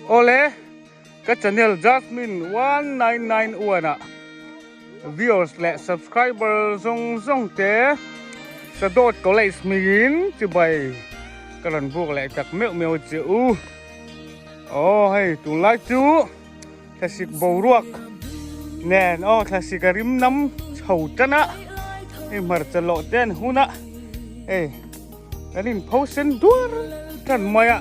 Awle ka channel Jasmine 1991 ah viewers leh subscriber zawng zawng te Sadawt College hmingin chibai ka rawn buk leh tak meuh meuh che u. Aw hei tunlai chu thlasik boruak nen aw thlasik a rim nam chho tan a, hei hmarcha lawh te an hun a, hei kan in pho sen duar tan mai a,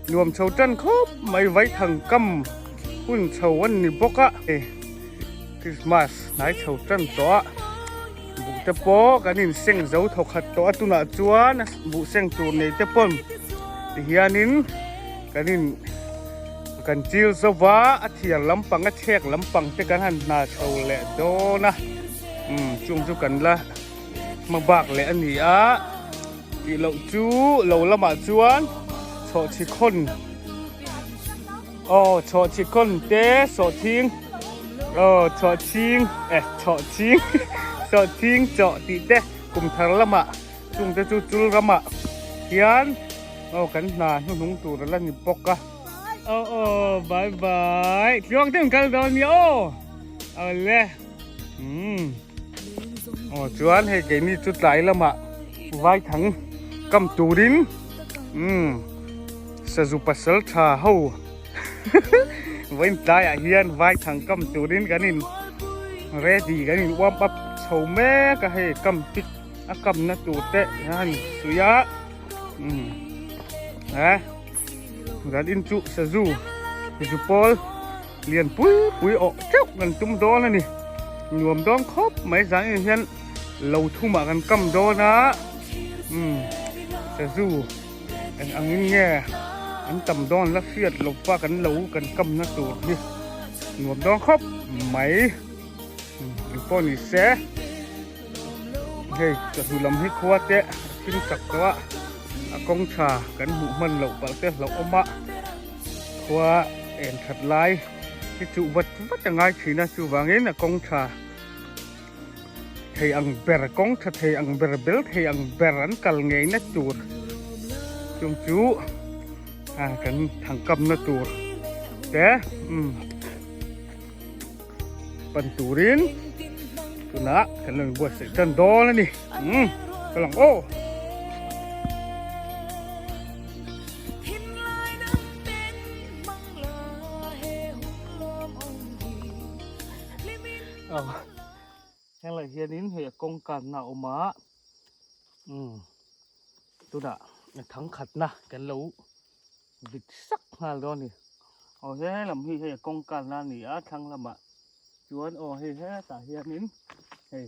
nuam chho tan khawp mai vaithang kam hun chho an ni bawk a, hei Christmas hnai chho tan tawh a, buh te pawh kan in seng zo thawkhat tawh a tunah chuan buh seng tur nei te pawn tihianin kan in kan chil zo va a thiar lampang a chhek lampang te kan han hna chho leh dawn a umm chung chu kan la hma bak leh a ni a tih loh chu lo lamah chuan chhawhchhi khawn aw chhawhchhi khawn te sawhchhing aw chhawhchhing eh chhawhchhing sawhchhing chawh tih te kum thar lamah chung te chu chul ramah hian. Aw kan hna hnuhnung tur a la ni bawk a. Aw aw bye bye tluang te kal dawn nia aw. Awle. Umm. Aw chuan hei keini chu tlai lamah vai thang kam turin umm sazu pasal tha ho vawiin tlaiah hian vai thang kam turin kan in ready kan in warm up chho mek a hei kam tik a kamna tur te a han suih a. Umm eh zan in chu sazu zu pawl lian pui pui awh teuh kan tum dawn a ni nuam dawn khawp mai zan in hian lo thumah kan kam dawn a umm sazu eng angin nge an tam dawn la hriat lo pa kan lo kan kamna tur hi nuam dawn khawp mai umm engpawh ni se. Hei chawhnu lam hi khua te a thim chak tawh a, a kawng tha kan hmuh hman loh palh te hlauh awm a, khua en that lai hi chuh vat vat a ngai thin a, chuvangin a kawng tha thei ang ber kawng tha thei ang ber bel thei ang ber an kal ngei na tur chung chu a kan thangkamna tur te umm. Pan turin tunah kan lo inbuatsaih tan dawn a ni. Umm ka lang aw. Aw helai hianin hei a kawngkanna a awm a umm tunah thangkhatna kan lo vit sak nghal dawn a ni. Aw he lam hi hei a kawngka na a ni a thlang lamah chuan aw hei hetah hianin hei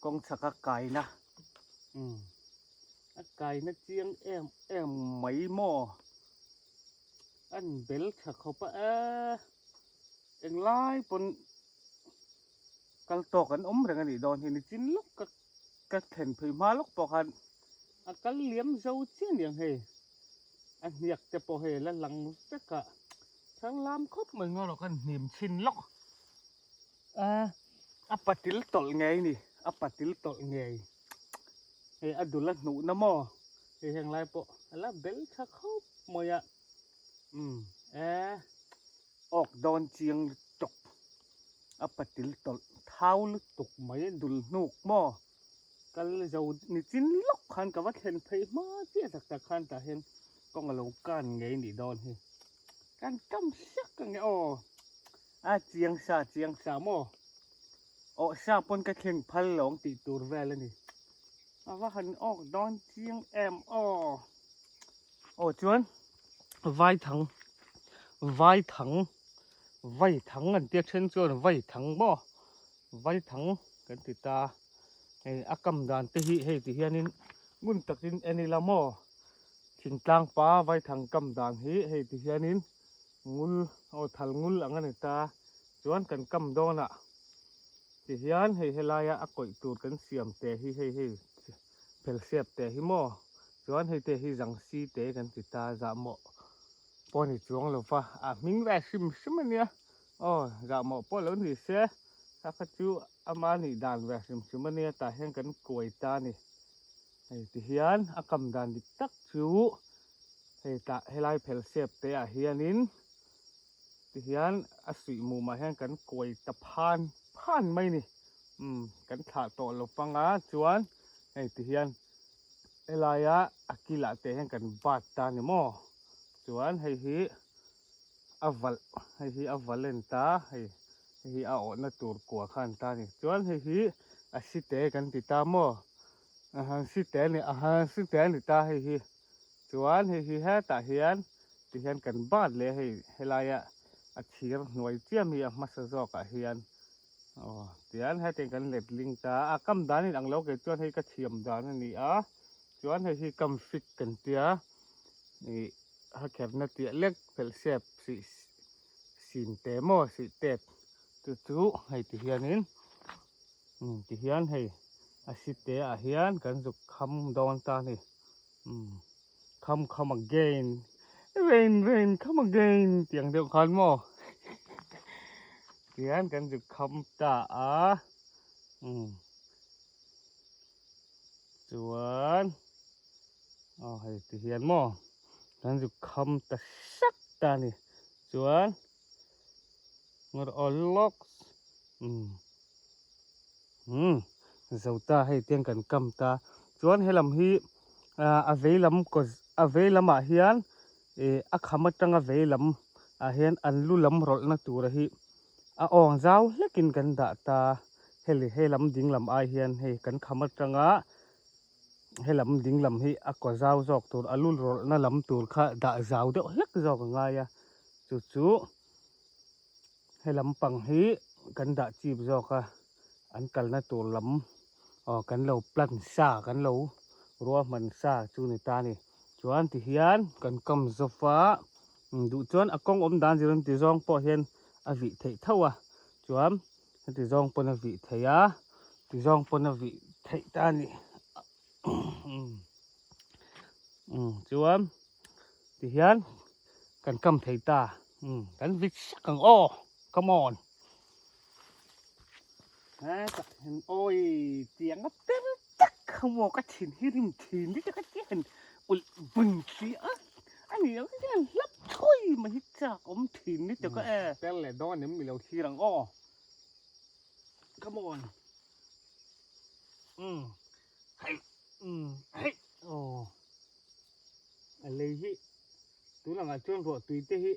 kawng chhaka kaina umm a kaina chiang em em mai maw an bel tha khawp a eee englai pawn kal tawk an awm reng a nih dawn hi nichin lawk ka ka thlen phei hma lawk pawh khan a kal liam zo chiah aniang hei. A hniak te pawh hei la lang vek a, thar lam khawp mai ngaw lo khan hnim chhin lawk a, a patil tawlh ngei ni, a patil tawlh ngei hei a dul a hnuh na maw hei heng lai pawh a la bel tha khawp mai a, umm e awk dawn chiang lutuk a patil tawlh thau lutuk mai a dul hnuk maw. Kal zo ni chin lawk khan ka va thlen phei hma chiah tak tak khan tah hian kawng a lo kan ngei nih dawn hi. Kan kam sak ang e aw. A chiang sa chiang sa maw. Awh sa pawn ka thleng phal lo ang tih tur vel a ni. A va han awk dawn chiang em aw. Aw chuan vaithang vaithang vaithang an tia then chuan vaithang maw vaithang kan ti ta. Hei a kam dan te hi hei ti hianin ngun takin en ila maw thingtlang pa vaithang kam dan hi hei ti hianin ngul aw thal ngul ang a ni ta chuan kan kam dawnah ti hian hei helaia a kawih tur kan siam te hi hei hei phelhsep te hi maw chuan hei te hi zangsi te kan ti ta zahmawh pawh ni chuang lo va a hming ve hrim hrim a nia aw zahmawh pawh lo ni se kha kha chu Ama nih dan ve hrim hrim a nia tah hian kan kuai ta a ni. Hei ti hian a kam dan dik tak chu hei tah helai phel sep te ah hianin Tihian a suih mumah hian kan kuai ta phan phan mai ni. Umm kan thlah tawh lo pang a chuan hei tihian helaia a kilah te hian kan bat ta ni maw. Chuan hei hi a valh hei hi a valh en ta hei hei hi a awhna tur kua kha an ta ni. Chuan hei hi a site kan ti ta maw. A han site a ni a han site a ni ta hei hi. Chuan hei hi hetah hian ti hian kan bat leh a hei helaia a thir hnuai chiam hi a hmasa zawkah hian aw tian hetiang kan let ling ta a kam dan in ang lo kei chuan hei ka thiam dan a ni a chuan hei hi kam fik kan tia ih a kherna tiah lek phelh sep sih sin te maw sih tep chu chu hei ti hianin ti hian hei a si te ah hian kan zuk kham dawn ta a ni. Umm come come again rain rain come again tih ang deuh khan maw tihian kan zuk kham ta a umm chuan aw hei ti hian maw kan zuk kham ta sak ta a ni chuan ngawr aw lawks umm. Umm zo ta hei tiang kan kam ta chuan helam hi a vei lam kaw a vei lamah hian ih a kham atanga vei lam ah hian an lu lam rawlhna tura hi a awng zau hlekin kan dah ta heli helam ding lam ai hian hei kan kham atanga helam ding lam hi a kaw zau zawk tur a lu rawlhna lam tur kha dah zau deuh hlek zawk a ngai a chu chu. He lampang hi kan dah chip zawk a, an kalna tur lam aw kan lo plan sa kan lo ruahman sa chu ni ta a ni. Chuan tihian kan kam zawp a, duh chuan a kawng awm dan zir an ti zawng pawh hian a vih theih tho a, chuan heti zawng pawn a vih theih a, ti zawng pawn a vih theih ta a ni. Chuan tihian kan kam thei ta kan vit sak ang aw come on hetah hian awi tiang a per tak kha maw ka thin hi rim thin ni tak a tiang ulh vun si a a ni ang hian hlap thawi mai hi chak awm thin ni tak a e per leh dawn em mi lo thlir ang aw come on um hei um hei aw a lei hi tun angah chuan ruah tui te hi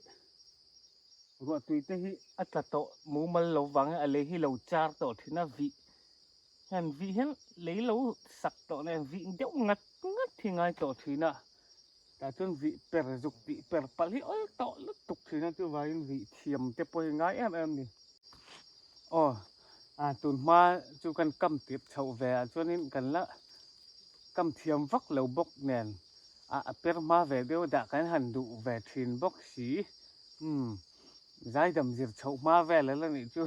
ruah tui te hi a tla tawh mumal lo vang a lei hi lo char tawh thin a vih hian vih hian lei lo sak tawh nen vih deuh ngat ngat hi ngai tawh thin a tah chuan vih per zuk tih per palh hi awl tawh lutuk thin a chuvangin vih thiam te pawh hi ngai em em a ni aw a tun hma chu kan kam tirh chhoh ve ah chuanin kan la Kam thiam vak lo bawk nen a a per hma ve deuh dah kan han duh ve thin bawk si. Umm zaidam zir chhoh hma vel a la nih chu.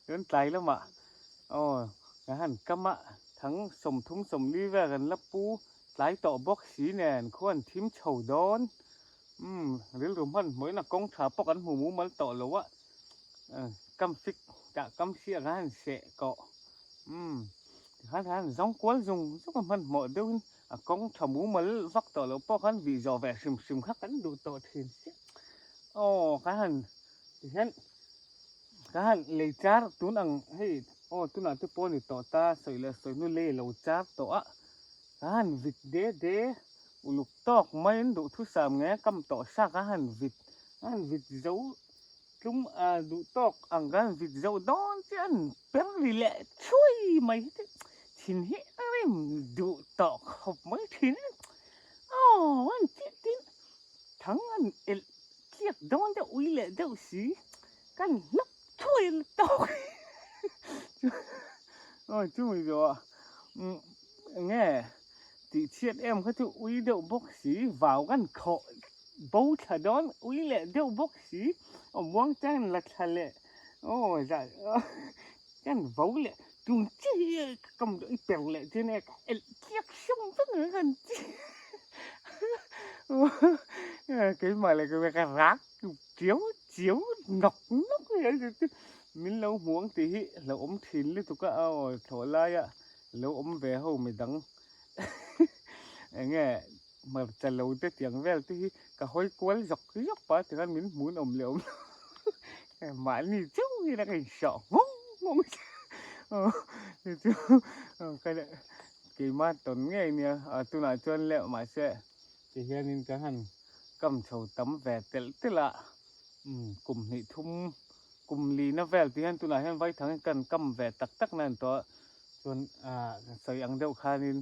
Chuan tlai lamah aw kan han kam a, thang 30 40 vel kan la pu tlai tawh bawk si nen khuan thim chho dawn. Umm rilru hmanhmawhin a kawng tha pawh kan hmu mumal tawh lo a, kam fik tah kam hriat kan han seh kawh. Umm Tikhan khan zawng kual zung zung a hmanhmawh deuhin a kawng tha mumal vak tawh loh pawh khan vih zawh ve hrim hrim kha kan duh tawh thin chiah. Aw ka han tihian ka han lei char tun ang hei aw tunah te pawh a ni tawh ta sawi leh sawi hnu lei lo char tawh a ka han vit de de uluk tawk maiin duhthusam nge kam tawh sa ka han vit ka han vit zo Tlum a duh tawk ang kan vit zoh dawn che an per ri leh thuai mai hi chu thin hi a rim duh tawh khawp mai thin a aw an tih tin thang an elh tliak dawn deuh ui leh deuh si kan hlap thuai tawk aw chumi zawh ah enge tih chhiat em kha chu ui deuh bawk si vau kan khawh bo thla dawn ui leh deuh bawk si aw muang chuan la thla leh aw zah chuan vo leh tung chi hi ka kam i per leh chuan e ka elh chiak hrang vek ang kan chi keimah leh keimah ka rak chiau chiau nawk nawk min lo hmu ang tih hi hlauhawm thin lutuk a aw thlawh laia lo awm ve ho midang enge hmarcha lo te tiang vel te hi ka hawi kual zawk zawk pah tikhan min hmun awm leh awm lo. Mahni chauh hian a ka insawh nghawng nghawng chu chu ka keimah tawn ngei nia tunah chuan leh mahse ti hianin kan han kam chho tam ve telh telh a kum hnih thum kum lina vel ti hian tunah hian vaithang hi kan kam ve tak tak na an tawh a chuan sawi ang deuh khanin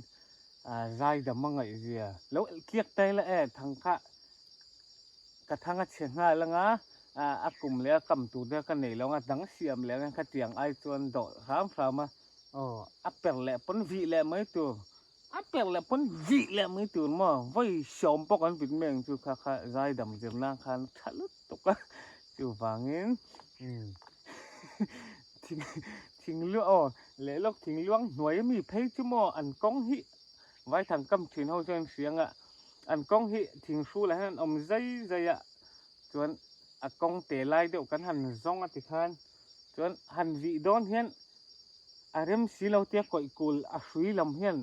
zaidam a ngaihzia lo tliak ta ila e thang kha Ka thang a chhe nghal anga, a kum leh a kam tur te ka nei lo anga, dang siam leh anga khatiang ai chuan dawh hram hram a, aw a per leh pawn vih leh mai tur, a per leh pawn vih leh mai tur maw, vawi sawm pawh kan vit mai ang chu kha kha zaidam zir nan khan tha lutuk a, chuvangin umm thing thing luah aw leh lawk thing luang hnuai ami phei chu maw an kawng hi Vaithang kam thin ho chuan hriang a, an kawng hi thing hrulah hian an awm zai zai a, chuan a kawng te lai deuh kan han zawng a tikhan chuan han vih dawn hian a rem si lo tia kawih kul a hrui lam hian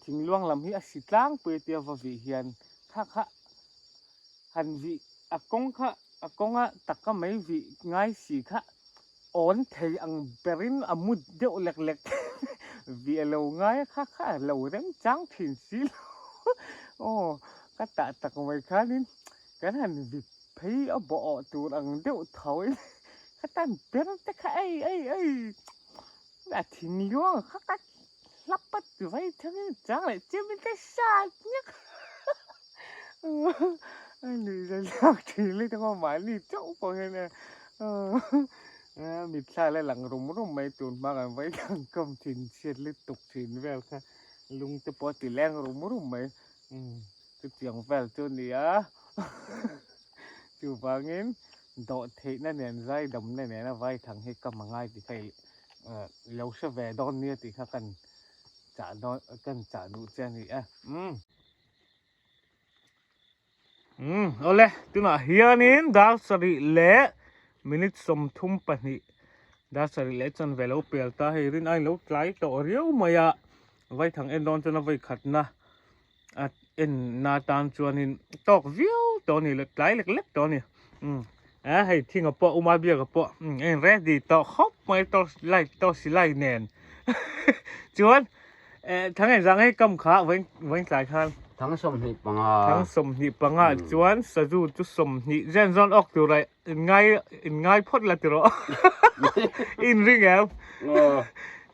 thing luang lam hi a si tlangpui tia va vih hian kha kha han vih a kawng kha a kawnga taka mai vih ngai si kha awn thei ang berin a mu deuh lek lek vih a lo ngai a kha kha a lo rem chang thin si lo aw ka tah tak mai khanin kan han vit phei a bawh awh tur ang deuh tho in ka tan ber te kha ei ei ei a thing luang kha ka hlap a ti vai thangin chang leh chem in ka sat ngek a nuih za zak thin le te pawh mahni chauh pawh hian e mitthla la lang rum rum mai tun hma kan vai thang kam thin chhiat lutuk thin vel kha lung te pawh a ti leng rum rum mai chutiang vel chu a ni a chuvangin dawh theihna nen zaidamna nena vai thang hi kam a ngai tih kha i lo hre ve dawn nia tih kha kan chah dawn kan chah duh che a ni e umm umm awle tunah hianin dar sarih leh minute 32 dar sarih leh chuan ve lo pel ta hei rin aiin lo tlai tawh riau mai a vaithang en dawn chuan a vawi khatna a en na atan chuanin tawk viau tawh a ni le tlai lek lek tawh a ni umm a hei thinga pawh uma biaka pawh umm a in ready tawh khawp mai torch light torch silai nen chuan eh thang engzah nge kam kha vawiin vawiin tlai khan Thang 25. Thang 25 chuan sazu chu 20 zen zawn awk tura in ngai in ngai phawt la tiraw in ring em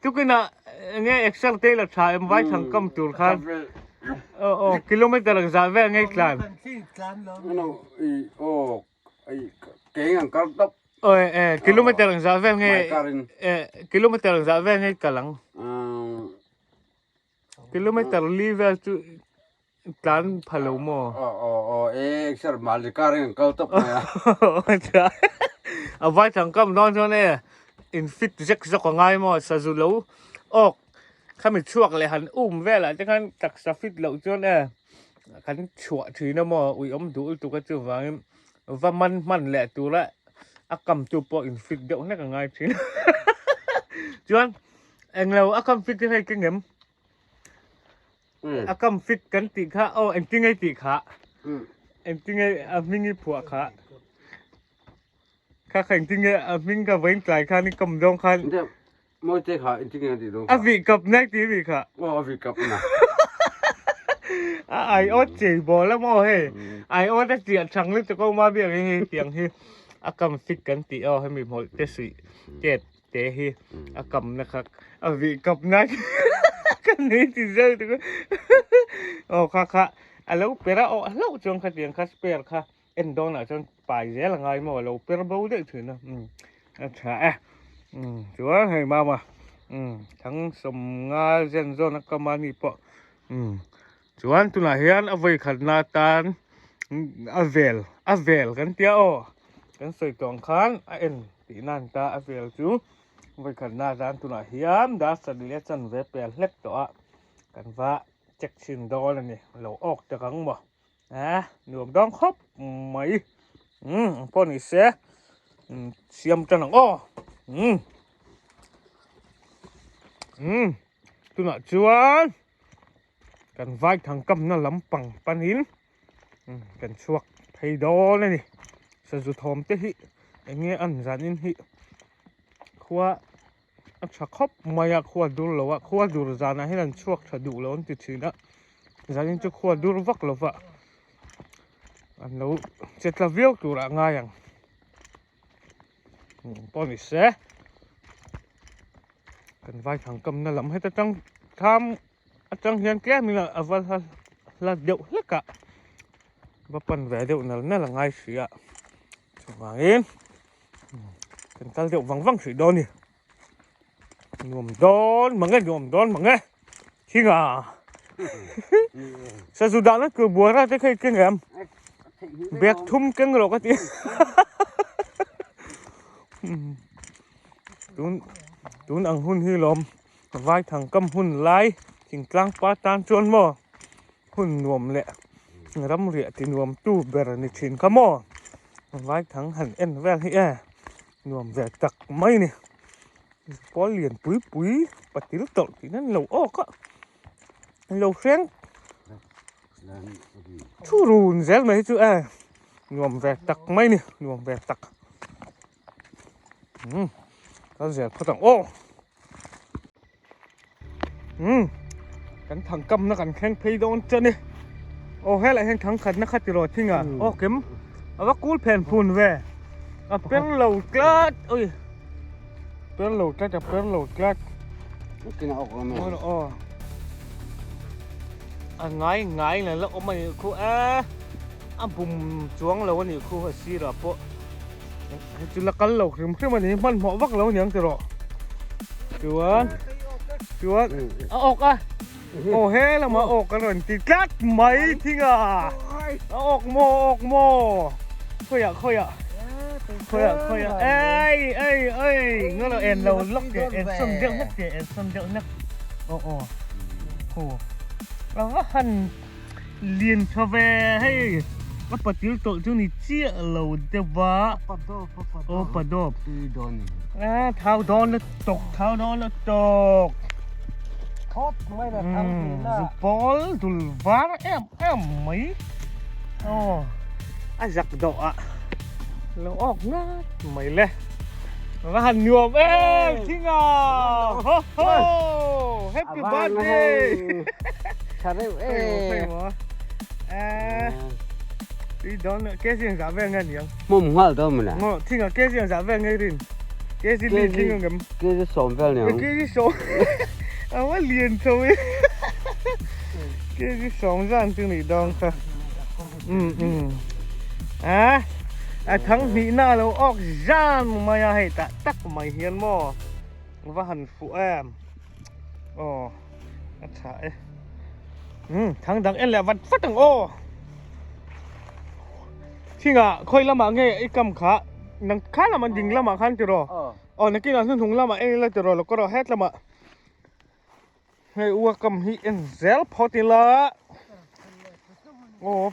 tukinah enge exer te la tha em vai thang kam tur khan aw aw kilometer ang zah vel ngei tlan oi e kilometer ang zah vel nge e kilometer ang zah vel ngei kal ang kilometer li vel chu Tlan pha lo maw? Aw aw aw e sir mahni car in kal tawp mai a. A vai thang kam dawn chuan e in fit zek zawk a ngai maw sazu lo awk khami chhuak leh han um velah te khan taksa fit loh chuan e kan chhuah thin a maw ui awm duh lutuk a chuvangin va man hman leh tura a kam tu pawh in fit deuh hlek a ngai thin chuan englo a kam fit hi hei keng em? A kam fit kan tih kha aw engtin nge tih kha engtin nge a hming i phuah kha kha kha engtin nge a hming kha vawiin tlai khan i kam zawng khan Mawi te kha engtin nge tih dawn kha a vih kap nek tih mi kha aw a vih kap na a ai awt chei bawl a maw hei ai awt a chiah thang lutuk a uma biak hi hei tiang hi a kam fit kan tih aw hemi hmawlh te suih tet te hi a kamna kha a vih kapna ka nei ti zel tu aw kha kha a lo per a awh hlauh chuan khatiang kha spare kha en dawnah chuan pai zel a ngai maw a lo per bo daih thin a umm a tha e umm chuan hei mama umm thang 50 zen zawn a kam a ni pawh umm chuan tunah hian a vawi khatna atan a vel a vel kan tia aw kan sawi tawh ang khan a en. Tih nan ta a vel chu vawikhatna zan tunah hian dar sarih leh chanve pel hlek tawh a kan va check chhin dawn a ni lo awk tak ang maw eh nuam dawn khawp mai umm ang pawh ni se umm siam tan ang aw umm umm tunah chuan kan vai thang kamna lampang panin kan chhuak phei dawn a ni sazu thawm te hi. Enge an zanin hi khua a tha khawp mai a khua dur lo a khua dur zanah hian an chhuak tha duh lo an ti thin a zanin chu khua dur vak lo va an lo che tla viau turah a ngai ang pawh ni se kan vai thang kamna lam heta tang tham atang hian tlem in a va hla deuh hlek a va pan ve deuh nal nal a ngai hrih a chuvangin kan kal deuh vang vang hrih dawn a ni nuam dawn mang e nuam dawn mang e thinga sazu dahna tur buara te kha i keng em bag thum keng rawh ka ti tun tun ang hun hi lawm. Vaithang kam hun lai thingtlang pa tan chuan maw hun nuam leh ramriah ti nuam tu ber a ni thin kha maw vaithang han en vel hi e nuam ve tak mai a ni pawl lian pui pui patil tawlh tih nan lo awk a an lo hreng thu run zel mai hi chu e nuam ve tak mai a ni nuam ve tak. Umm kal zel phawt ang aw umm kan thang kamna kan thleng phei dawn che ni aw helai hian thang khatna kha tiraw thing a aw kem a va kul phen phun ve a per lo tlat ui per lo tlat a per lo tlat aw a ngai ngai la la awm a nih khu a a bum chuang lo a nih khu a sirah pawh. Hei chu la kal lo hrim hrim a ni hmanhmawh vak lo aniang tiraw chuan chuan a awk a aw he lamah awk a rawn ti tlat mai thing a a awk maw awk maw khawiah khawiah khawiah khawiah ei ei ei nga lo en lo lawk teh en sawn deuh hlek teh en sawn deuh hlek aw aw aw a va han Lian tha ve hei a patil tawlh chu ni chiah lo deuh va aw padawp a thau dawn lutuk thau dawn lutuk zupawl dul var em em mai aw a zak dawh ah lo awk ngat mai le va han nuam em thing a ho ho happy birthday Tha reuh e. Tui dawn ke siang za vel nge niang. Hmum nghal dawn mana. Ngo thinga ke siang za vel nge rin. Ke si li tling ang em. Ke si sawm vel niang. Ke si sawm. Awa lian tho e. Ke si sawm zan chu ni dawn kha. Um um. A a thang hnih na lo awk zan mai a hei tak tak mai hian maw. Va han fuh em. Aw a tha e um thang dang en leh vat vat ang aw thingah khawi lamah nge i kam kha nang kha lam an ding lamah khan tiraw aw nakinah hnuhnung lamah en ila tiraw lo ka rawh het lamah hei ua kam hi en zel phawt ila aw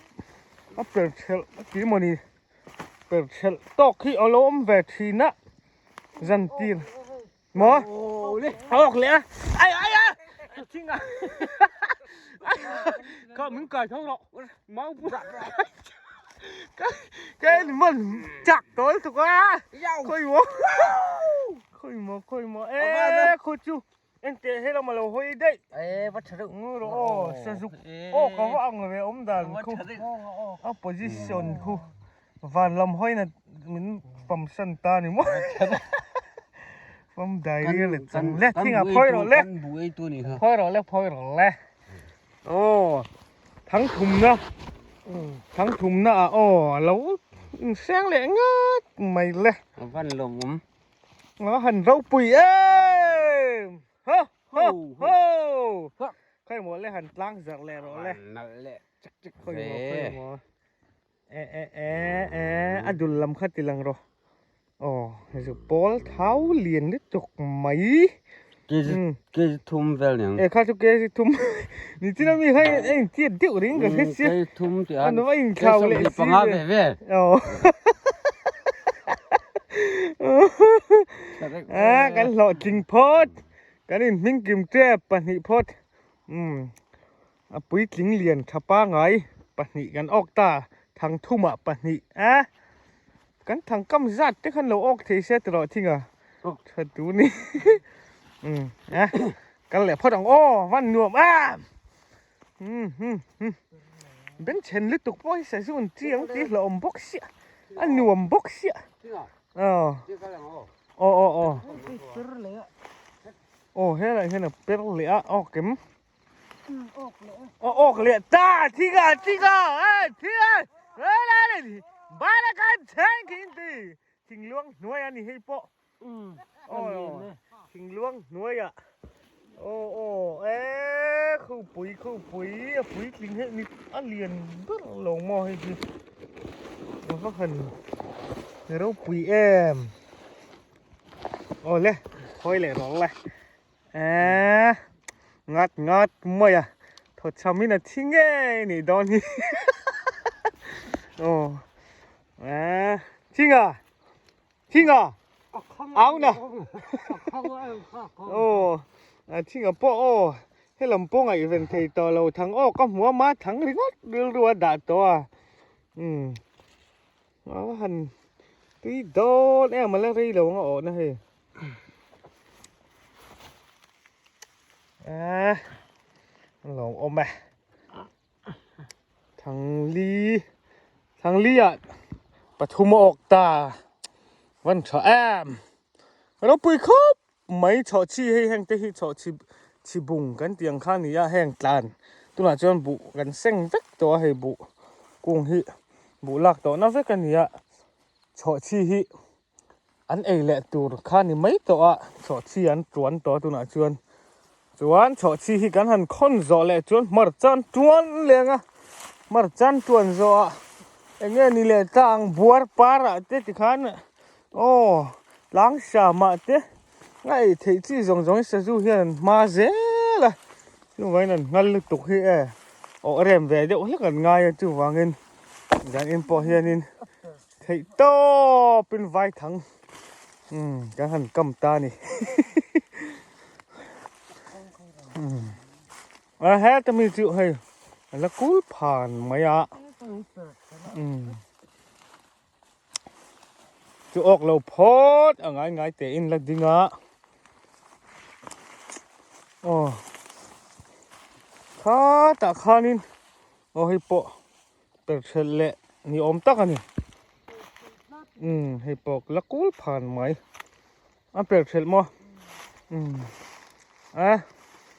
a per thelh a ti mawni per thelh tawk hi a lo awm ve thin a zan tir. Maw? Awk leh a. Ai ai a. Thing a. Ka min kai tho rawh. Mau pu. Ka ka en man chak tawh tuk a. Khoi maw. Khoi maw khoi maw. E khu chu. En teh he lama lo hawi daih. E va tha deuh. Ngu rawh aw sazuk. Aw ka va ang ve awm dan khu. A position khu. Van lam hawina min fam san ta ni maw? Fam diary le chang le thing a phawi rawh le. Phawi rawh le phawi rawh le. Aw thang thum na thang thum na ah aw lo inseng leh ngat mai le. Van lawm awm. A han ropui em. Ho ho ho. Khawi maw le han tlang zarh leh rawh le. Nalh leh chek chek ve. Khawi maw khawi maw. E e e e a dul lam kha ti lang rawh aw zu pawl thau lian lutuk mai kg kg thum vel niang e kha chu kg thum ni chin ami kha a in chiat deuh ring ka hre sia kg thum ti a an va in thlau leh si panga ve ve aw a kan hlawhtling phawt kan in hming kim tep pahnih phawt um A puitling lian tha pangai pahnih kan awk ta, thangthumah pahnih a, Kan thang kam zat te khan lo awk thei se tiraw thing a. Tha tu ni. Um a kal leh phawt ang aw van nuam a. Um hum hum. Ben chen lutuk pawh hi sazu an chi ang tih hlauhawm bawk sia. A nuam bawk sia. Aw. Aw aw aw. Aw helai hian a per leh a aw kem. Awk leh ta thinga thinga e thinga e bala kan cheng khin ti thingluang hnuai ani hei pawh aw thingluang hnuai ah aw aw e khupui khupui a puitling hei ni a lian ber lo maw hei hi a va han ropui em aw le khawi leh rawng le. Eee ngat ngat mai a thaw chham in a thi ngei nih dawn hi aw eee thinga thinga auna aw a thinga pawh aw helam pawh ngaihven thei tawh lo thang aw ka hmu a ma thang ringawt rilru a dah tawh a umm a han tui dawn em a la rei lo ang a awhna hei. A lawm awm e thangli thangli ah pathum a awk ta van tha em ropui khawp mai chhawh chi hei heng te hi chhawh chi chi bung kan tih ang kha a ni a heng tlan tunah chuan buh kan seng vek tawh a hei buh kung hi buh lak tawh na vek a ni a chhawh chi hi. An ei leh tur kha ni mai tawh a, chhawhchhi an tuan tawh a tunah chuan. Chuan chhawhchhi hi kan han khawn zawh leh chuan hmarcha an tuan leng a, hmarcha an tuan zawh ah eng nge ni leh ta ang buar par ah te tikhan aw tlang hram ah te a ei theih chi zawng zawng hi sazu hian an hma zel a, chuvangin an nghal lutuk hi e awh rem ve deuh hlek an ngai a chuvangin zanin pawh hianin. Theih tawp in vai thang umm kan han kam ta a ni umm a heta mi chu hei a la kul phan mai a umm chu awk lo phawt a ngai ngai te in la ding a aw khatah khanin aw hei pawh. Perhhelh leh ni awm tak a ni. Umm hei pawh la kul phan mai. A perhhelh maw? Umm a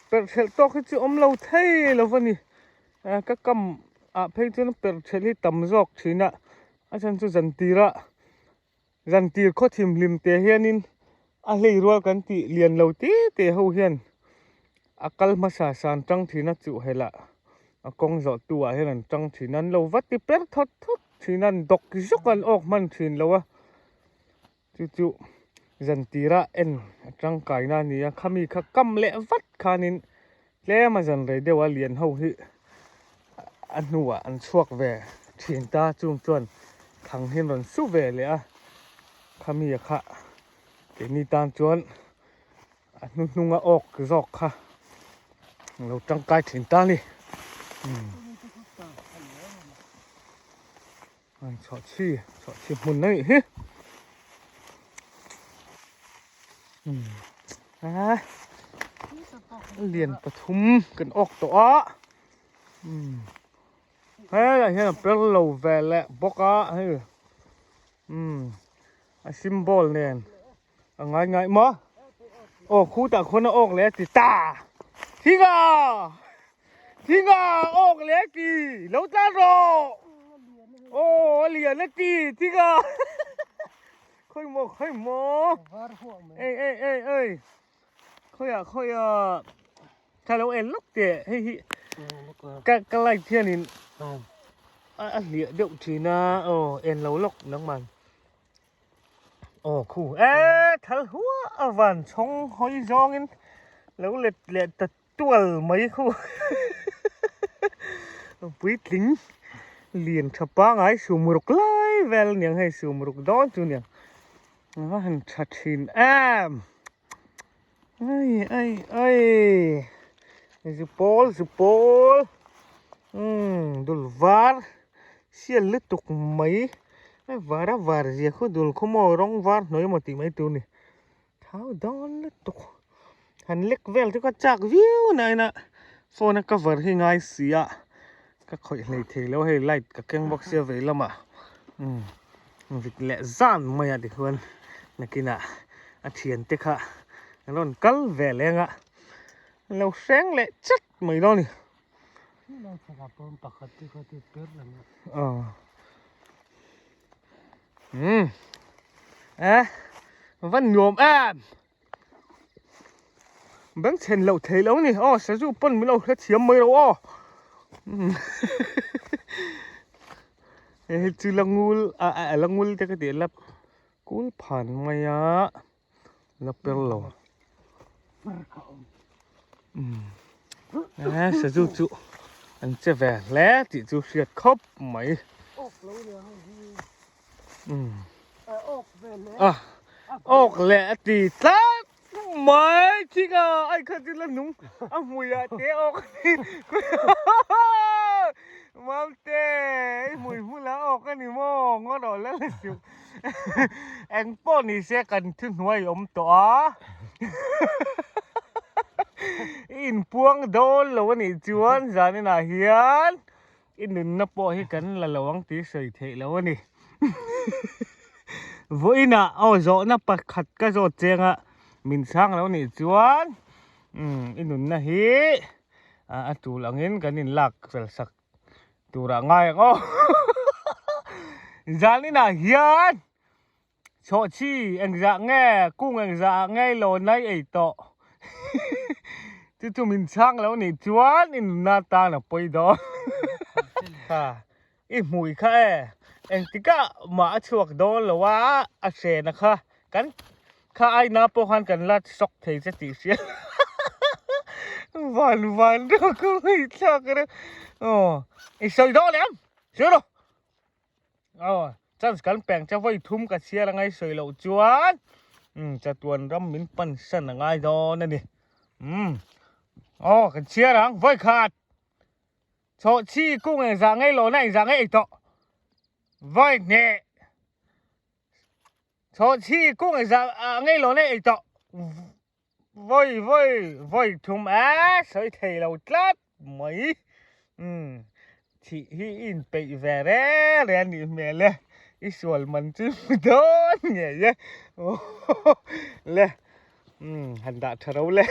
perhhelh tawk hi chu awm lo thei lo va ni. A ka kam ah phei chuan perhhelh hi tam zawk thin a, a chhan chu zan tirah zan tir khaw thim hlim te hianin a hlei rual kan tih lian lo te te ho hian a kal hmasa san tang thin a chuhhelh ah a kawng zawh tu ah hian an tang thin a an lo va ti per thawt thawt thin a an dawk zawk a an awk hman thin lo a chu chu zan tirah en a tangkaina a ni a khami kha kam leh vat khanin tlem a zan rei deuh a lian ho hi a hnuah an chhuak ve thin ta chung chuan thang hi an rawn su ve leh a khami a kha keini tan chuan a hnuhnunga awk zawk kha lo tangkai thin ta a ni chhawhchhi chhawhchhi hmun a nih hi a lian pathum kan awk tawh a helaiah hian a per lo ve leh bawk a hei a symbol nen a ngai ngai maw aw khutah khuan a awk leh a ti ta thinga thinga awk leh a ti lo tlan rawh aw a lian a ti thinga khawi maw khawi maw ei ei ei ei khawiah khawiah tha lo en lawk teh hei hi ka ka light hianin a hliah deuh thin a aw en lo lawk nangman. Aw khu e thal hua a van chhawng hawi zawngin lo let leh ta tual mai khu puitling lian tha pangai sumruk lai vel aniang hei sumruk dawn chu aniang a va han tha thin em ai ai ai zupawl zupawl umm dul var sial lutuk mai. Hei var a var zia khu dul khu maw rawng var hnuai emaw tih mai tur a ni. Thau dawn lutuk. Han lek vel chu ka chak viau na ina phone a cover hi ngai si a ka khawih hlei thei lo hei light ka keng bawk sia vei lamah umm vit leh zan mai a tikhuan nakinah a thiante kha an rawn kal ve leng a an lo hreng leh chat mai dawn a ni. Umm eh va nuam em beng chhen loh thei lo ni aw sazu pawn min lo hre thiam mai lo aw hei chu la ngul a a la ngul te ka tih la kul phan mai a la per lo eh sazu chu an che ve hle tih chu hriat khawp mai a awk leh a ti tlat mai thing a ai kha chu la nung a hmui ah te awk mamte i hmui hmul ah awk a ni maw ngaw rawh la la suh eng pawh ni se kan thuhnuai awm tawh a i inpuang dawn lo a nih chuan zaninah hian I nunna pawh hi kan la lo ang tih sawi theih lo a ni. Vawiinah aw zawhna pakhat ka zawt cheng a, min chhang lo nih chuan umm i nunna hi a tul angin kan inlak fel sak turah ngai ang aw. Zaninah hian Chhawhchhi engzah nge kung engzah ah ngei lo nai ei tawh chu chu min chhang lo nih chuan i nunna tan a pawi dawn kha i hmui kha e engtikah mah a chhuak dawn lo a a hrena kha kan kha aina pawh khan kan la sawk thei che tih hria van van deuh ka ngaihthlak reuh aw i sawi dawn em sawi rawh. Aw, chance kan peng che vawi thum ka chhiar angai sawi loh chuan umm chatuan ram min pan san angai dawn a ni. Umm aw kan chhiar ang vawi khat chhawh chhi kung engzah ngei lawhna engzah ngei ei tawh vawi hnih chhawh chhi kung engzah ngei lawhna ei tawh Vawi vawi vawi thum a sawi thei lo tlat mai. Umm thih hi i inpeih ve re re a nih hmel e. I sual man chu i hmu dawn ngei e. Le umm han dah tha ro le.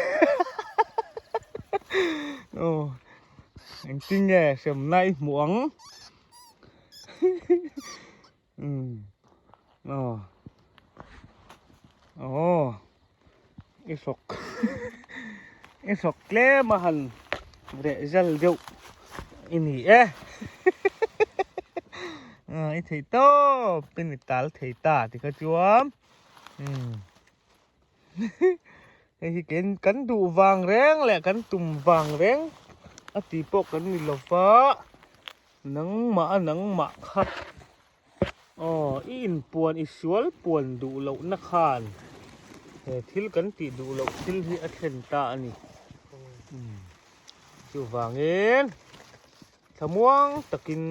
Aw engtin nge hremna i hmuh ang. Umm aw aw i hrawk i hrawk tlem a han reh zal deuh i ni e i thei tawp in i tal thei ta ti kha chuan umm hei hi ken kan duh vang reng leh kan tum vang reng a ti pawh kan ni lo va. Nangmah a nangmah kha aw i inpuan i sual puan duh lohna khan he thil kan tih duh loh thil hi a thlen ta a ni. Chuvangin thlamuang takin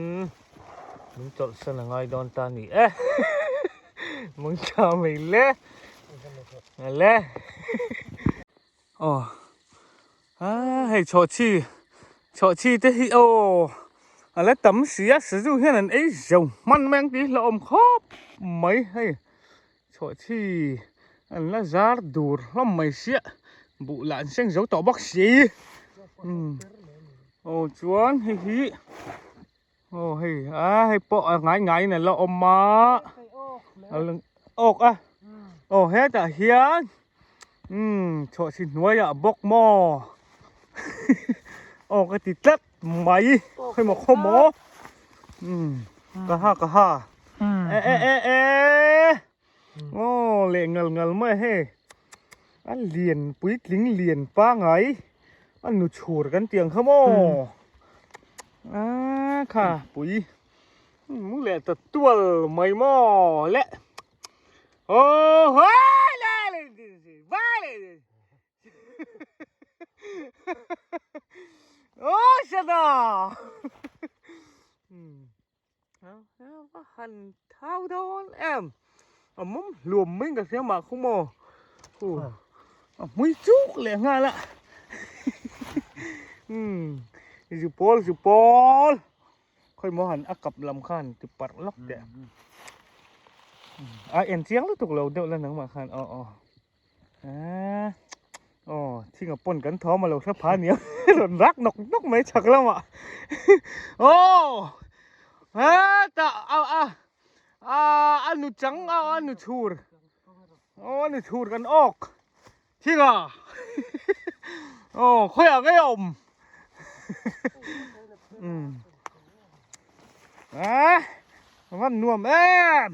min chawlhsan a ngai dawn ta a ni e. Mangtha mai le. Le. Aw a hei chhawhchhi chhawhchhi te hi aw a la tam si a sazu hian an ei zo hman mai ang tih hlauhawm khawp mai hei chhawhchhi an la zar dur hlawm mai sia buh lah an seng zo tawh bawk si umm aw chuan hei hi aw hei a hei pawh a ngai ngaiin a la awm a awk a aw hetah hian umm chhawhchhi hnuaiah bawk maw aw ka ti tlat mai hei maw khaw maw umm ka ha ka ha e e e e aw leh ngal ngal mai hei a lian puitling lian pangai a nu chhur kan tih ang kha maw a kha pui mu leh ta tual mai maw le aw haw le le vai le aw shut up. Va han Thau dawn em. A mawm hluam mai ka hria mah khu maw. Hu. A hmui chuk leh nghal a. Umm. Zu pawl zu pawl. Khawi maw han a kap lam khan ti parh lawk teh. A en chiang lutuk lo deuh la nangmah khan aw aw. Aaa aw thinga pawn kan thawm a lo hre pha nia rawn rak nawk nawk mai chhak lamah aw hetah a a a a nu chang a a nu chhur aw a nu chhur kan awk thinga aw khawiah ngei a awm umm a van nuam em.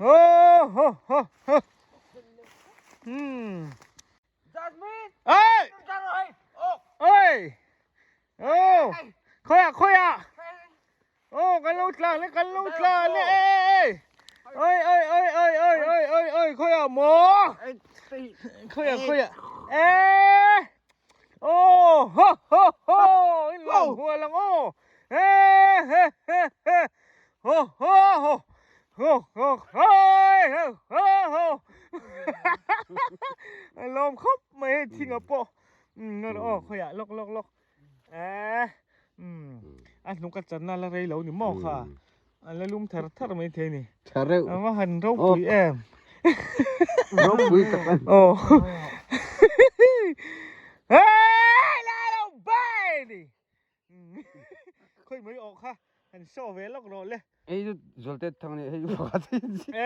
Ho ho ho ho. Hmm. Jasmine. Ê. Ê. Ô. Khoi à khoi à. Ô kan lo tla le kan lo tla le ê. Ơi ơi ơi ơi ơi ơi ơi ơi khoi à mò. Khoi à khoi à. Ê. Ô ho ho ho. Lang hua lang ô. Ê he he he. Ho ho ho ho ho hoi ho ho ho a lawm khawp mai hei thing a pawh umm ngaw aw khawiah lawk lawk lawk eh umm a hnung ka channa la rei lo ni maw kha a la lum thar thar mai thei ni tha reuh a va han ropui em ropui tak a aw hei la lo bai ni Khawi mai awh kha han show ve lawk rawh le. Hei chu Zualte thang nih hei chu pakhat hi. E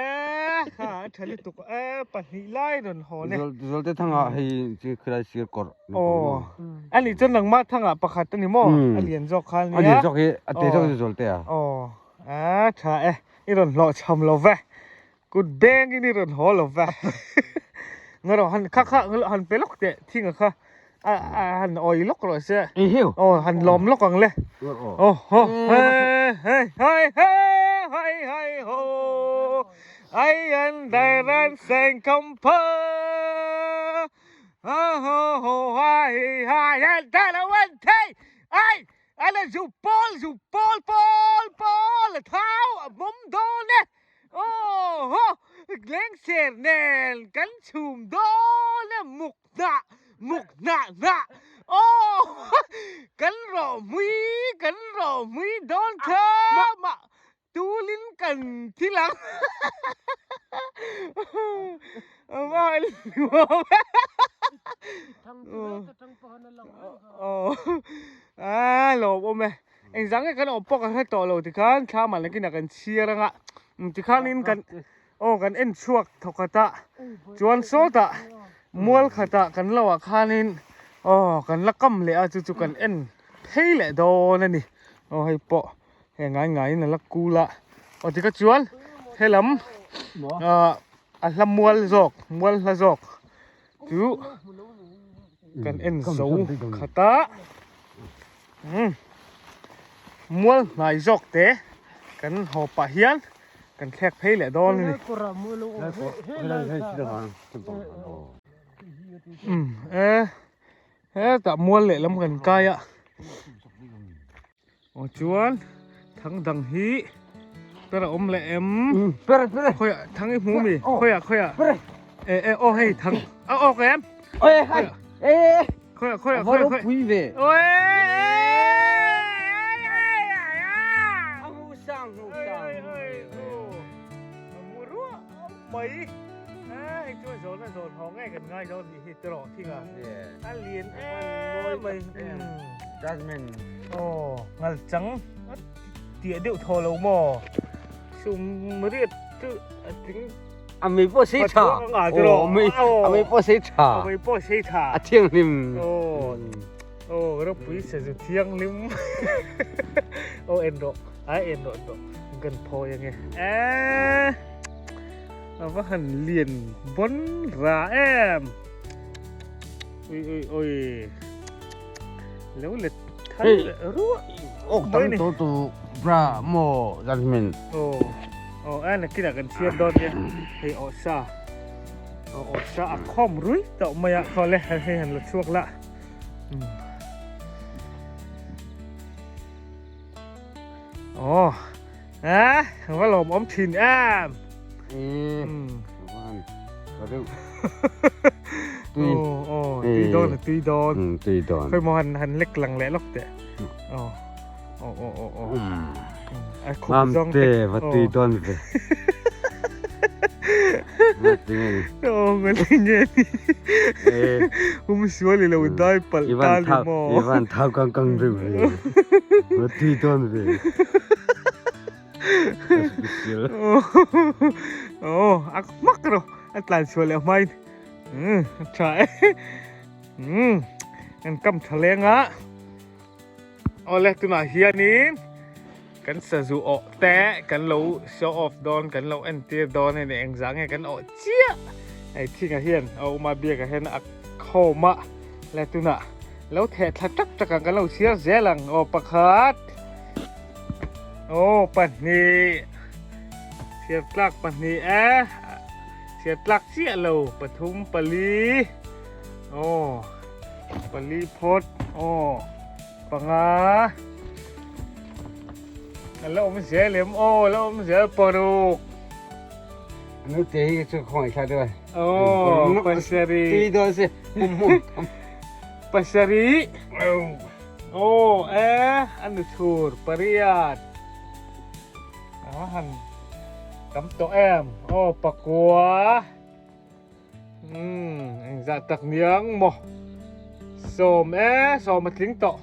kha a tha lutuk e pahnih lai rawn haw le. Zualte thangah hei chu khilai sir kawrh. Aw a nih chuan nangmah thangah pakhat a ni maw a lian zawk kha nia. A lian zawk hi a te zawk hi Zualte a. Aw a tha e i rawn hlawh chham lo ve. Kut beng in i rawn haw lo va. Nga rawh han kha kha han pe lawk teh thinga kha a han awi lawk rawh se. Ei hiu. Aw han lawm lawk ang le. Aw ho he he hai he hai hai ho ai an dai ran seng kam pha ha ho ho hai hai an ta la wan thei ai ala zu pawl zu pawl pawl pawl a thau a mawm dawn e. Aw haw lengser nen kan chhum dawn e muk hnah muk hnah hnah aw kan rawh hmui kan rawh hmui dawn thlam ah tulin kan thil ang aw a lawm awm e. Engzah nge kan awm pawh ka hre tawh lo tikhan thla mah nakinah kan chhiar anga tikhanin kan aw kan en chhuak thawk khat a chuan sawtah mual khatah kan lo ah khanin aw kan la kam leh a chu chu kan en phei leh dawn a ni aw hei pawh hei ngai ngaiin a la kul a aw tikha chuan helam ah a hla mual zawk mual hla zawk chu kan en zo khat a. Umm mual hnai zawk te kan haw pah hian kan thlek phei leh dawn a ni. Umm e hetah mual lehlam kan kai a aw chuan thang dang hi per a awm leh em khawiah thang i hmu mi khawiah khawiah e e aw hei thang a awk em Khawiah khawiah A va khawiah ropui ve. Oi A hmu sang hmu sang. A mu ruah mai. A hei chuan zawn a zawn haw ngei kan ngai dawn nih hi tiraw thinga. A lian em mai. Jasmine. Aw ngal chang a tiah deuh thaw lo maw. Sum riat chu a tling A mei pawh sei tha. Aw a mei pawh sei tha. A mei pawh sei tha. A thianghlim. Aw aw ropui se chu thianghlim. Aw en rawh a en rawh rawh kan phawi ange. Eh a va han lian bawn ra em. Ui ui ui. Lo let thal ruah. Ok tam to tu bra mo Jasmine. Aw aw a nakinah kan chhiar dawn nia hei aw sa aw aw sa a khawm rui tawh mai a khaw le hei han la chhuak la aw. A va lawm awm thin em. Tui dawn tui dawn. Tui dawn. Khoi mo han han lek lang leh lok teh. Oh. Oh oh oh oh. A khup zawng te. Va tui dawn ve. Oh ngan nge ni. Um sual i lo dai palh ta ni maw. I van thau kang kang deuh ve. Va tui dawn ve. Oh, a hmak ro. A tlan chhuah leh hmain. A tha e. Kan kam tha leng a. Awle tunah hianin kan sazu awh te kan lo show off dawn kan lo entir dawn a ni engzah nge kan awh chiah hei thingah hian a awm a biakah hian a khawm a le tunah lo theh thla tak tak ang kan lo chhiar zel ang aw pakhat aw pahnih chhiar tlak pahnih e chhiar tlak chiah lo pathum pali aw. Pali phawt aw panga a la awm zel em aw a la awm zel paruk Nu te hi chu khawngaih thla deuh a aw pasarih tui dawn se hum hum pasarih aw e a nu thur pariat a han tam tawh em aw pakua Umm engzah tak niang maw sawm e sawm a tling tawh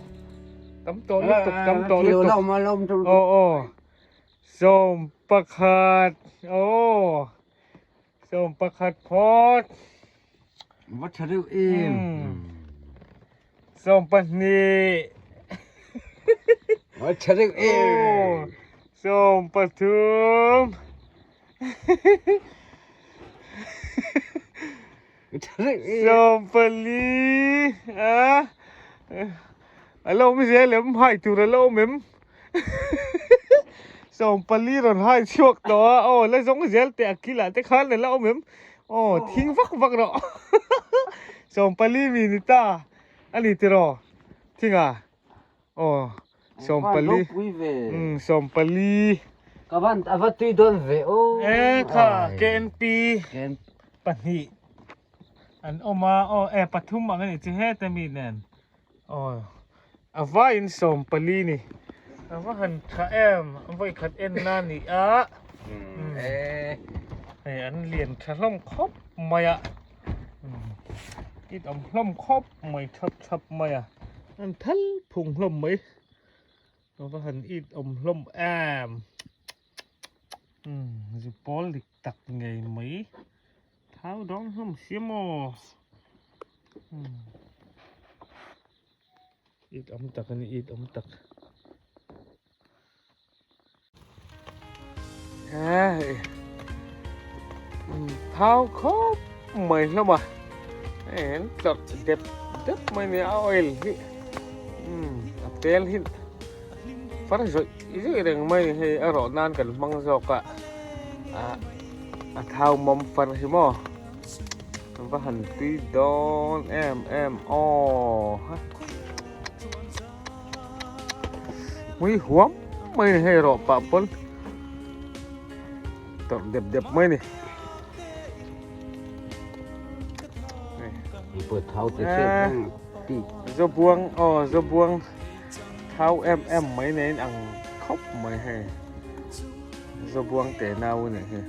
tam tawh lutuk tam tawh lutuk aw aw sawm pakhat aw sawm pakhat phawt va tha deuh em sawm pahnih va tha deuh em sawm pathum Sawmpali a a lo awm zel em hai tur a lo awm em sawmpali rawn hai chhuak tawh a aw la zawng zel teh a kilah te khan a la awm em aw thing vak vak rawh sawmpali mi ni ta a ni tiraw thinga Aw sawmpali umm sawmpali ka van a va tui dawn ve aw e kha KNP pahnih an awm a aw e pathum ang a nih chu heta mi nen aw a vaiin sawmpali ni a va han tha em a vawi khat en na a ni a hei an lian tha hlawm khawp mai a it awm hlawm khawp mai thap thap mai a. An thal phung hlawm mai a va han it awm hlawm em umm zu pawl dik tak ngei mai thau dawng hlawm si maw umm it awm tak a ni it awm tak Hei thau khawp mai hlawm a hei an tlawrh dep dep mai nia a oil hi a tel hi far zawih zawih reng mai ni hei a rawh nan kan hmang zawk a a thau mawm far hi maw va han tui dawn em em aw. Mui huam mai ni hei rawh pah pawn tawrh dep dep mai ni. Zobuang aw zobuang thau em em mai nei in ang khawp mai hei zobuang te nau a nih hi.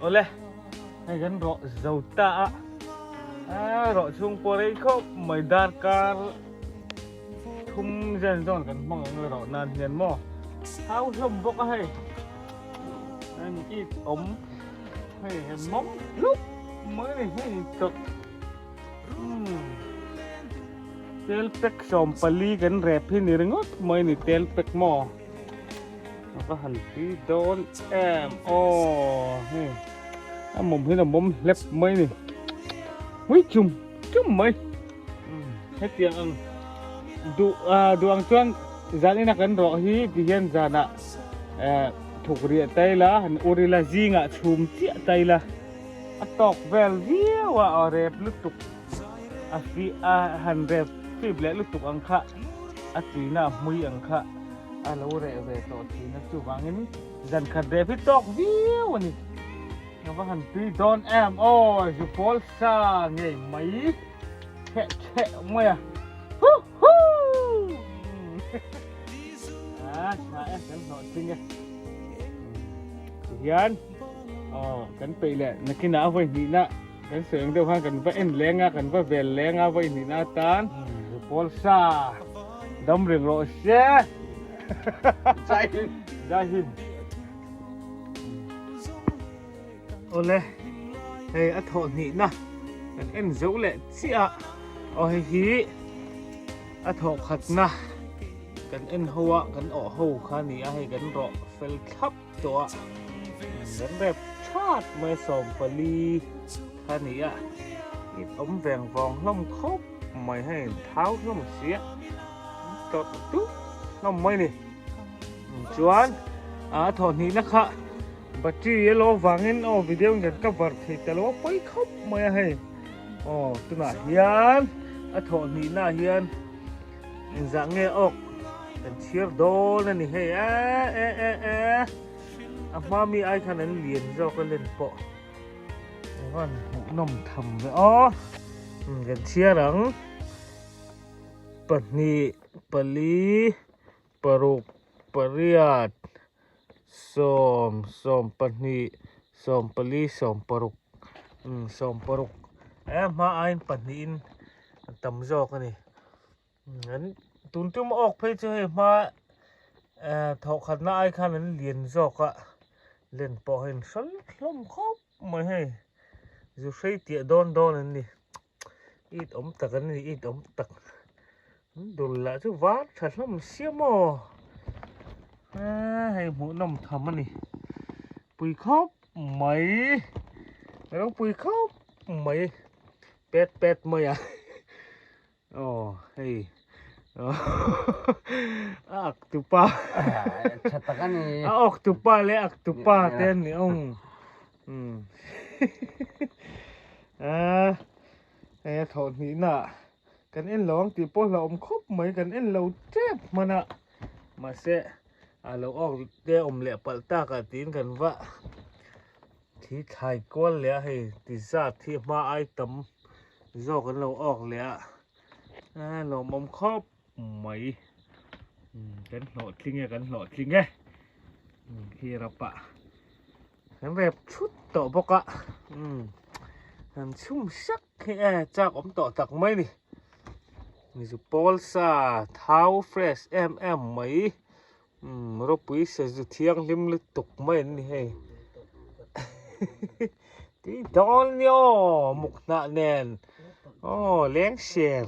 Awle hei kan rawh zo ta a a rawh chhung pawh rei khawp mai darkar thum zen zawn kan hmang ang rawh nan hian maw hau hlawm bawk a hei an it awm hei he mawm hlup mai a ni hei chawt umm. Tel pack 14 kan rep hi ni ringawt mai ni tel pack maw a va han tui dawn em aw hei a mawm hian a mawm hlep mai ni hui chum chum mai hetiang ang duh duh ang chuan zan ina kan rawh hi ti hian zanah thuk riah ta ila han ur ila zingah chhum chiah ta ila a tawk vel viau a aw rep lutuk. A fi a han rep fip leh lutuk ang kha a tuina a hmui ang kha a lo reh ve tawh thin a chuvangin zan khat rep hi tawk viau a ni. Ka va han tui dawn em aw zu pawl sa ngei mai chheh chheh mai a hu hu a tha e kan hlawh tling e tihian aw kan peih leh nakinah a vawi hnihna Kan sawi ang deuh khan kan va en leng a, kan va vel leng a vawi hnihna atan Paul sa dam reng rawh se. Zai hin. Zai hin. Awle, hei a thawh hnihna kan en zo leh chiah a. Aw hei hi a thawh khatna kan en ho a, kan awh ho kha a ni a, hei kan rawh fel thlap. tawh a kan rep that mai 14 kha ni a in awm veng vawng hlawm khawp mai hei thau hlawm sia tawrh duh hlawm mai ni chuan a thawh hnihna kha battery a lo vangin aw video in kan cover thei ta lo a pawi khawp mai a hei aw tunah hian a thawh hnihna hian Engzah nge awk kan chhiar dawn a ni hei e e e e a hma mi ai khan an lian zawk a len pawh van hmuh nawm tham ve aw kan chhiar ang pahnih pali paruk pariat sawm sawm pahnih sawm pali sawm paruk sawm paruk e hma aiin pahnihin a tam zawk a ni an tun tum awk phei chu hei hma thawh khatna ai khan an lian zawk a len pawh hei an hral hlawm khawp mai hei zu hrei tiah dawn dawn an ni it awm tak an ni it awm tak dul lah chu var tha hlawm sia maw hei hmuhnawm tham a ni pui khawp mai ropui khawp mai. Pet pet mai a aw hei a ak tupa tha tak a ni a awk tupa leh ak tupa te an ni awng a hei a thawh hnihna kan en lo ang tih pawh hlauhawm khawp mai kan en lo tep hman a mahse a lo awk te awm leh palh tak ah tiin kan va Thi thlai kual leh a hei ti zat hi hma ai tam zawk an lo awk leh a a lawmawm khawp mai kan hlawh tling e kan hlawh tling e khi rapa kan rep thut tawh bawk a kan chhum sak hi e chak awm tawh tak mai ni mizu pawl sa thau fresh em em mai. Umm ropui sazu thianghlim lutuk mai an ni hei tui dawn nia aw muk hnah nen aw leng ser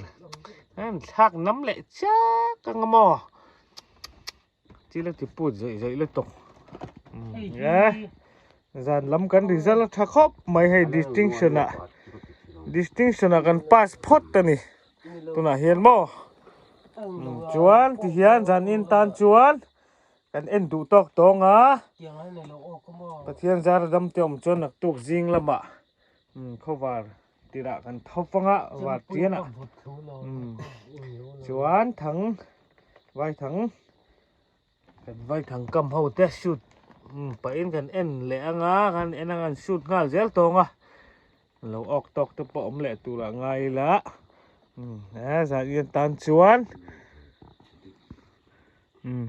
an thlak nam leh chak ang a maw thil a ti put zawih zawih lutuk e zan lam kan result a tha khawp mai hei distinction ah distinction ah kan pass phawt a ni. Tunah hian maw chuan ti hian zan in tan chuan kan en duh tawk tawng a Pathian zar dam te awm chuan naktuk zing lamah khawvar tirah kan tho fang a var tian ah chuan thang vai thang kan vai thang kam ho te shoot pahin kan en leh anga kan en anga an shoot nghal zel tawng a. Lo awk tawk te pawh awm leh tur ah ngai ila he zan in tan chuan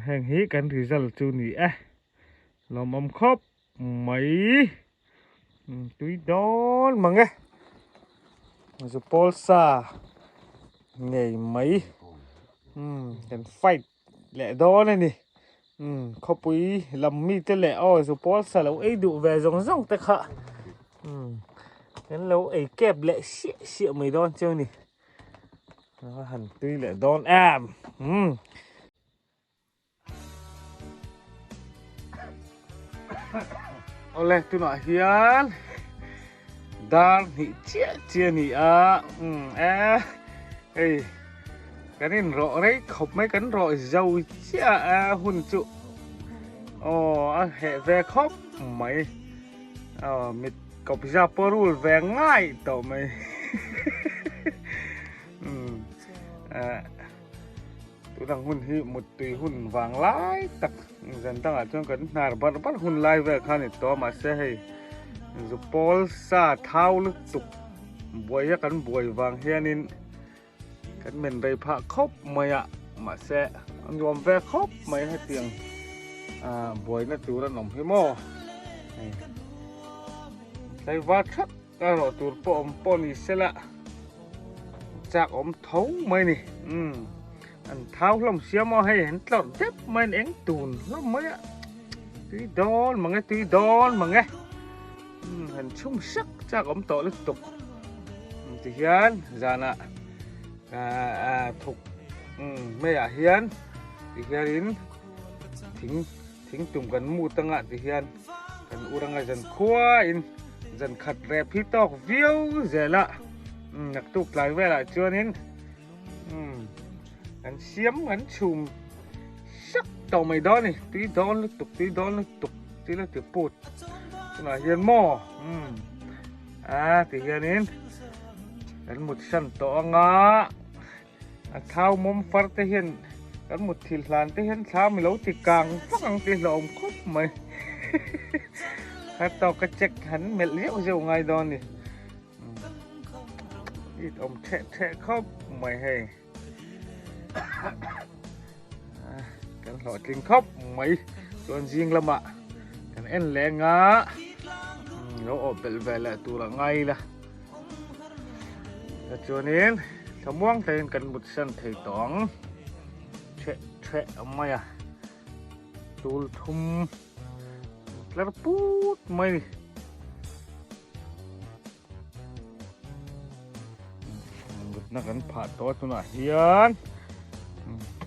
heng hi kan result chu ni e lawmawm khawp mai tui dawn mang e zu pawl sa ngei mai kan fight leh dawn a ni umm khawpui lam mi te leh aw zu pawl sa lo ei duh ve zawng zawng te kha umm kan lo ei kep leh siah siah mai dawn chu a ni. A han tui leh dawn em. Umm. Awle tunah hian dar hnih chiah chiah a ni a umm e hei kan in rawh rei khawp mai kan rawh zo chiah a hun chu aw a heh ve khawp mai aw mit kawpza pawh rul ve ngai tawh mai umm eh. Tunang hun hi muttui hun vang lai tak zan dangah chuan kan hnar barh barh hun lai vel kha a ni tawh a mahse hei zupawl sa thau lutuk buaia kan buai vang hianin kan men rei phah khawp mai a mahse a nuam ve khawp mai hetiang ah buaina tur an awm hi maw hei tlaivar thap erawh tur pawh awm pawh ni sela chak awm tho mai ni umm an thau hlawm sia maw hei an tlawrh dep mai an eng tun hlawm mai a tui dawn mang e tui dawn mang e umm han chhum sak chak awm tawh lutuk tihian zanah ah thuk umm meiah hian tihianin thing Thing tum kan mut anga ti hian kan ur anga zan khuain zan khat rep hi tawk viau zel a naktuk tlai velah chuanin kan siam kan chhum sak tawh mai dawn a ni tui dawn lutuk tui dawn lutuk thil a ti put tunah hian maw a ti hianin kan mut san tawh anga. A thau mawm far te hian kan mutthilh hlan te hian thla mi lo ti kang vak ang tih hlauhawm khawp mai. Kha tawk ka check han melh zeuh zeuh ngai dawn ni. It awm theh theh khawp mai hei. Kan hlawhtling khawp mai. Chuan zing lamah kan en leng a. Lo awh belh ve leh tur a ngai la. Chuanin thlamuang takin kan mut san thei tawh ang. Theh theh a mai a. Tul thum tlar put mai ni. Mutna kan phah tawh a tunah hian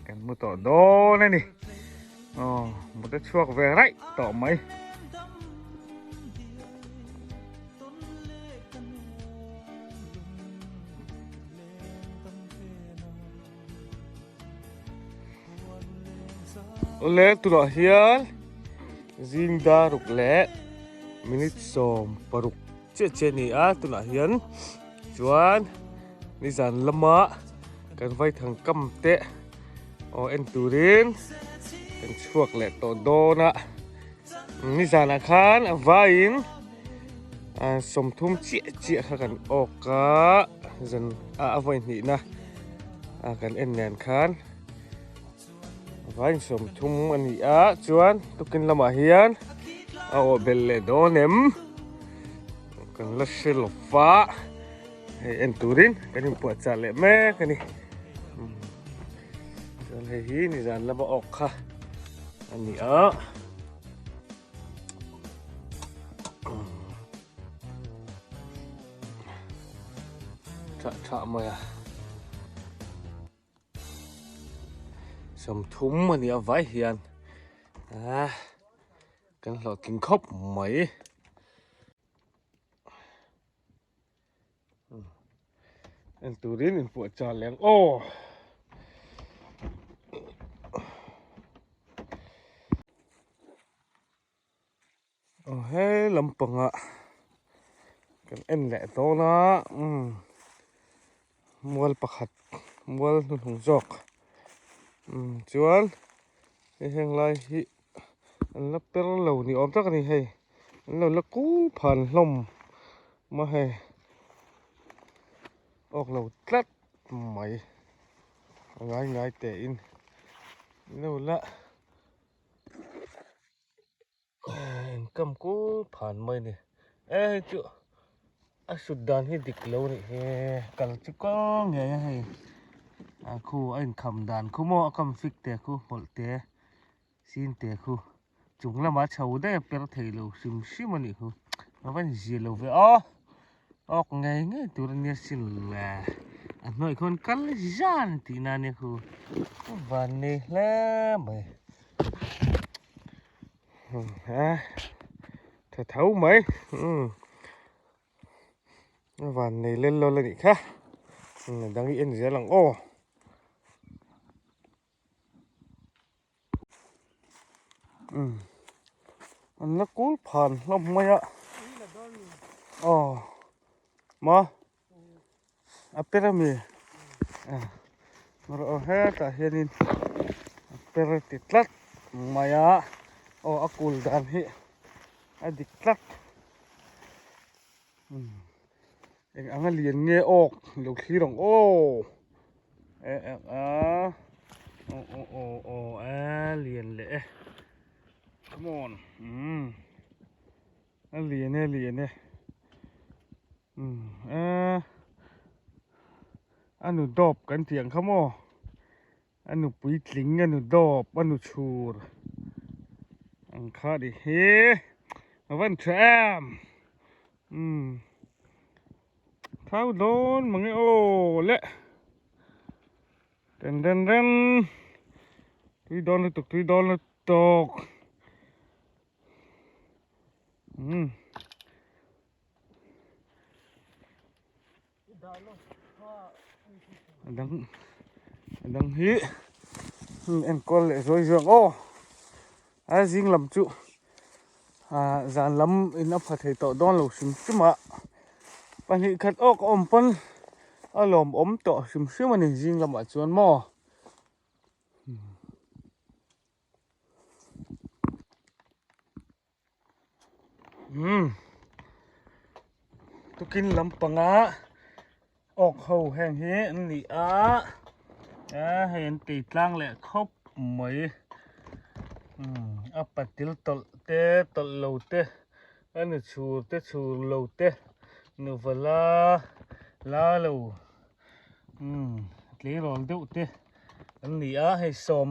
kan mu tawh dawn a ni. Aw mut a chhuak ve raih tawh mai. Awle tunah hian zing dar ruk leh minute 16 chiah chiah a ni a tunah hian chuan nizan lama kan vaithang kam te aw en turin kan chhuak leh tawh dawn a. Nizanah khan a vaiin 30 chiah chiah kha kan awk a zan a vawi hnihna kan en nen khan a vaiin 30 a ni a chuan tukin lamah hian a awh belh leh dawn em kan la hre lo va hei en turin kan inpuahchah leh mek a ni. Chuan hei hi nizan lama awk kha a ni a. Tha tha mai a. 30 a ni a vai hian a kan hlawhtling khawp mai. En turin inpuah char leh ang aw. Aw he lampangah kan en leh dawn a umm mual pakhat mual hnuhnung zawk umm chuan hei heng lai hi an la per lo ni awm tak a ni hei. An lo la kul phan hlawm maw hei awk lo tlat mai a ngai ngai teh in an lo la inkam kul phan mai a ni e hei chu a sut dan hi dik lo a nih hi kal chu kal ngei a hei a khu a inkham dan khu maw a kam fik te khu hmawlh te sin te khu. Chung lamah chho daih a per thei lo hrim hrim a nih khu. A va inzir lo ve aw. Awk ngei ngei tur a nia sin le. A hnuai khawn kal zan tihna ania khu van nei hle mai a tha tho mai umm a van nei lel lawl a nih kha a dang hi en zel ang aw. Umm an la kul phan hlawm mai a aw maw a per ami erawh hetah hianin a per ti tlat mai a aw a kul dan hi a dik tlat umm eng anga lian nge awk lo thlir ang aw. E e a aw aw aw aw a lian leh e come on umm a lian e lian e umm a a nu dawp kan tih ang kha maw a nu puitling a nu dawp a nu chhur ang kha ni hi a van tha em umm. Thau dawn mange aw le den den den tui dawn lutuk tui dawn lutuk umm a dang a dang hi enkawl leh zuai zuai ang aw a zing lam chu. Ah zan lam in a pha thei tawh dawn lo hrim hrim a pahnih khat awk a awm pawn a lawm awm tawh hrim hrim a ni zing lamah chuan maw umm tukin lampanga awk ho heng hi an ni a a hei an tei tlang leh khawp mai umm a patil tawlh te tawlh lo te a nu chhur te chhur lo te nuva la la lo umm tleirawl deuh te an ni a hei sawm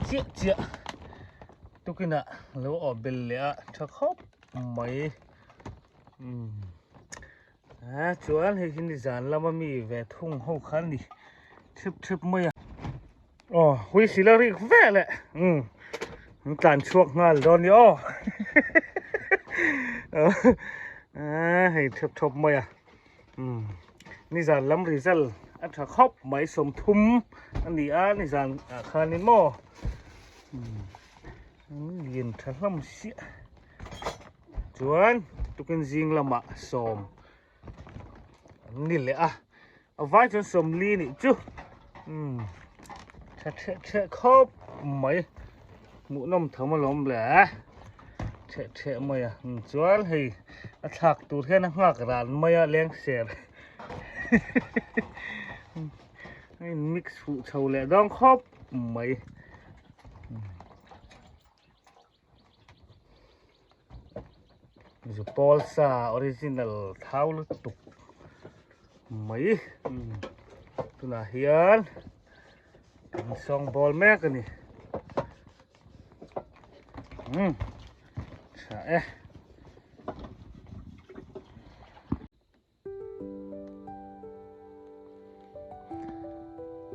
chiah chiah tukinah lo awh bel leh a tha khawp mai umm. A chuan hei hi nizan lama mi ve thung ho kha a ni thip thip mai a aw hui sila rik vel e umm an tlan chhuak nghal dawn ni aw a hei thip thawp mai a umm nizan lam result a tha khawp mai 30 a ni a nizan ah khanin maw umm an lian tha hlawm siah. Chuan tukin zing lamah sawm an ni leh a a vai chuan 40 nih chu umm tha theh theh khawp mai hmuhnawm tham alawm le theh theh mai a chuan hei a thlak tur hian a nghak ran mai a leng ser a in mix fuh chho leh dawn khawp mai. Zu pawl sa original thau lutuk mai tunah hian kan sawngbawl mek a ni umm tha e.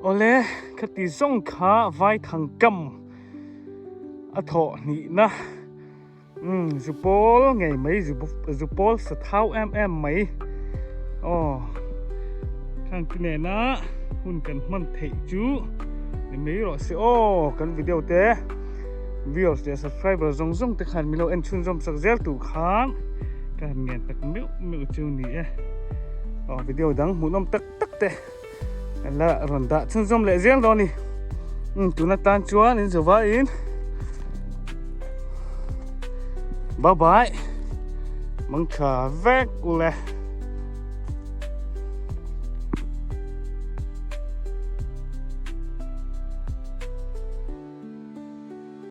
Awle khati zawng kha vaithang kam a thawh hnihna umm zu pawl ngei mai zu pawl sa thau em em mai aw khang te nena hun kan hman theih chu ni mai rawh se aw kan video te viewers leh subscriber zawng zawng te khan milo en chhunzawm sak zel tur khan ka han ngen tak meuh meuh chu ni e aw video dang hmuhnawm tak tak te kan la rawn dah chhunzawm leh zel dawn ni um tuna tan chuan in zova in bye bye mangtha vek ule.